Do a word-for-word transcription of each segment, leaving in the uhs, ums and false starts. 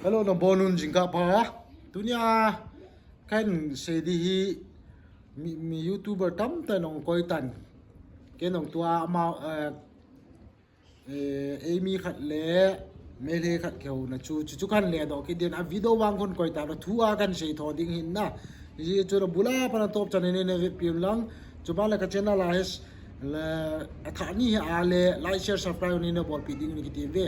Hello, nabonun jingkah pha. Tunia kahin sei di hi mi, mi YouTuber tamtah in ahung koi tan. Kei nung tua ama, eh, eh, eimi khat le Meitei khat kihouna chu, chu, chu kahin ledoh kit ding, a video vang kahin koi tan, thu a kahin sei tho ding ahin na. Hichu abula pat a natop chan in neivetpi un lang. Chubang le ka channel a hi le, athah ni hi a le, like, share, subscribe neina bolpi ding in kati uve.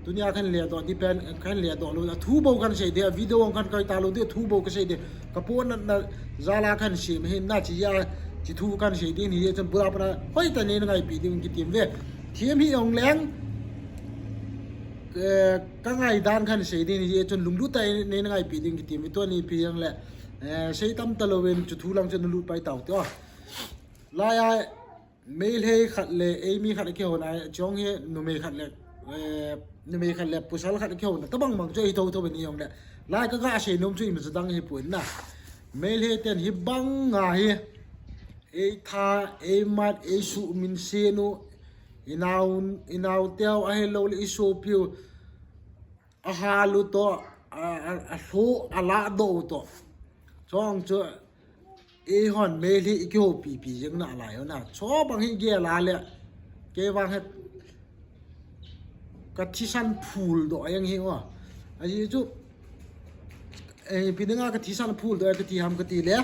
Tunia kahin ledoh di pen, kahin ledoh lou, athu bou kahin sei di, a video kahin koi talou di, athu bou kasei di. Ka pohnatna jal a kahin sei ahin na, hiche a, hiche thu kahin sei ding ahi, hichun abula pat a hoitah in neina ngaipi ding in kati uve. Them hih jong leng, eh, ka ngaidan kahin sei ding ahi, hichun lunglut tah in neina ngaipi ding in kati uve. Tuni ipi jong le, eh, sei tam talou in, hiche thu lang chu nalut pai tau hite. Lai a, Meitei khat le eimi khat kihouna, chong hi numei khat le, eh, numei khat le pasal khat kihouna tabang bang chu ahi thotho in, ahi jong le. Lai ka, ka sei nom chu ima chu dang hipon na. Meitei ten hibang a hi, eitha, eimat, eisuh min sen u, inau, inau teu ahilou le isopiu, ahal u toh, a, a, alhu, aladoh u toh. Chong chu, eihon Meitei i kihoupi pi jeng nalai u na. Chubang hi gel a le, kei vang hi ka thisan phuldoh jeng hi o. Ahi chu, eh, ipi dinga ka thisan phuldoh kati ham kati le,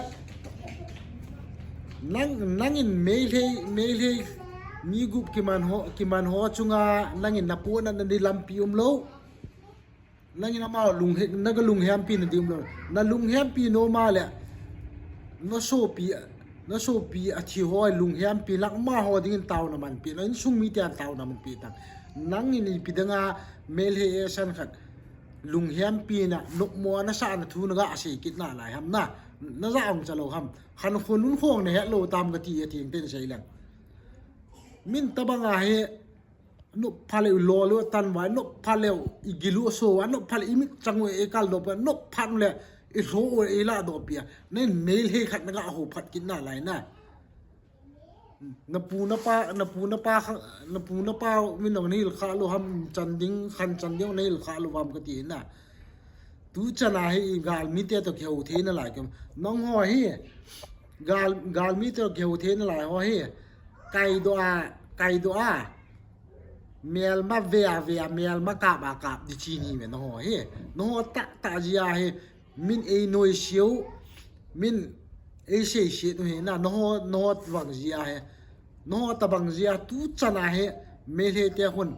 nang, nangin Meitei, Meitei mi gup kiman ho, kiman ho chunga nangin napohnatna di lampi umlou. Nangin ama lunghe-, naga lunghempi na di umlou. Na lunghempi nom a le, nasopi, nasopi athi ho lunghempi lang, amaho dingin taona manpi, na insung miten taona manpi tan. Nangin ipi dinga Meitei eisan khat lunghempi na, nopmo nasahna thu naga sei kit nalai ham na. Naja ong cha lou ham. Khankho nunkhong nahet lou tam kati, atheng ten sei leng. Min tabang a hi, nop phat le i lol u tan vai, nop phat le i gil u so a, nop phat le i mit chang u i kaldoh pi a, nop phat le i lho u i ladoh pi a. Nangin Meitei khat naga hou phat kit nalai na. Napu napa, napu napa kha, napu napa min jong nahil kha lou ham, chan ding, khan chan ding nahil kha lou ham kati na. Tuchan a hi i galmite toh kihou thei nalai kem. Nangho hi, gal, galmite toh kihou thei nalai ho hi, kaidoh a, kaidoh a, melma ve a ve a, melma kap a kap di chi nahi uve nangho hi. Nangho tahtah jeh a hi, min einoise u, min eiseiset u hi na, nangho, nangho bang jeh a hi. Nangho tabang jeh a tuchan a hi, Meitei te khun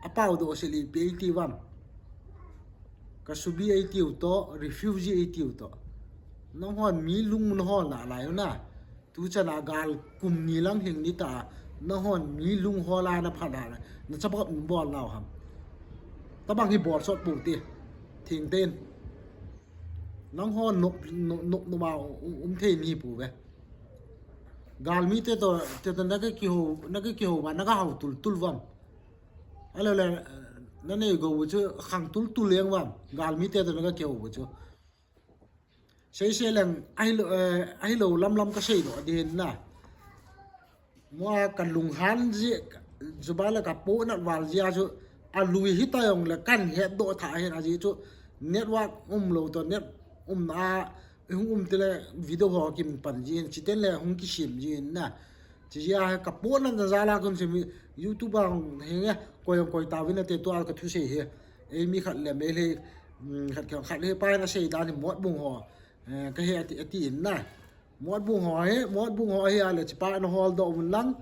apaodoh sel ipi eitiu vem. Kasubi eitiu toh, refugee eitiu toh. Nanghon mi lung nahol nalai u na. Tuchan a gal kum ni lang hing ni ta, nanghon mi lung hol a naphat a, nachapa bol nau ham. Tabang hi bol sot pou te. Theng ten. Nanghon nop, nop, nop, nop a um, um thei nahipou ve. Galmite toh, te toh naga kihou, naga kihou va, naga hou tul tul vem. Ahilou le, nanei gou u chu khang tul tul jeng vem. Galmite toh naga kihou u chu. Sei sei leng, ahilou, eh, ahilou lam lam kasei doh ding ahin na. Mo a kalunghan jeh, chubang le kapohnat val jeh a chu, alui hita jong le kahin hetdoh tha ahin ajeh chu, network umlou toh, net umna a, hung um tile video ho kimin pan jin, chuteng le hung kisem jin na. Chujeh a hi kapohnatna jal a kahin sei mi, YouTube a hung henge, koi jong koi tauvin nate tua kathusei hi. Eimi khat le Meitei, mm, khat, khat, khat le pa in asei dan hi Motbung ho. Eh, kahe ati, ati in na. Motbung ho hi, Motbung ho hi a le chupa naholdoh un lang.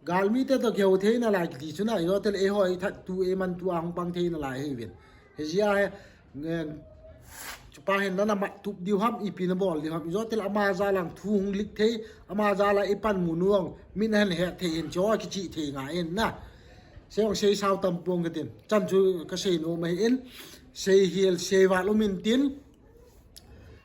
Galmite toh kihou thei nalai kiti chu na, ijou tile eiho ithat tu eiman tu a hung pang thei nalai ahi uvin. Hijeh a hi, ngen, chupa hin nana mat tup diu ham, ipi nabol diu ham, ijou tile ama jal a thu hung lik thei, ama jal a ipan mun u jong, min ahin het thei in, chu kichih thei ngai in na. Sei jong sei sao tam pong katin, chan chu kasei nom ahi in, sei hel, sei val um in tin,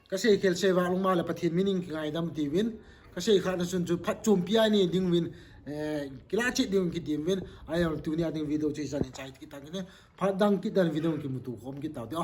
Kasei khel sei val um a le Pathen min in kingaidam tiuvin. Kasei kha na chun chu phatchompi a nei ding uvin, eh, kilah chet ding uvin kiti uvin. Ahileh tunia ding video chu hichan in chai kit tang kit e. Phat dang kit dan video kimuto khom kit tau te o.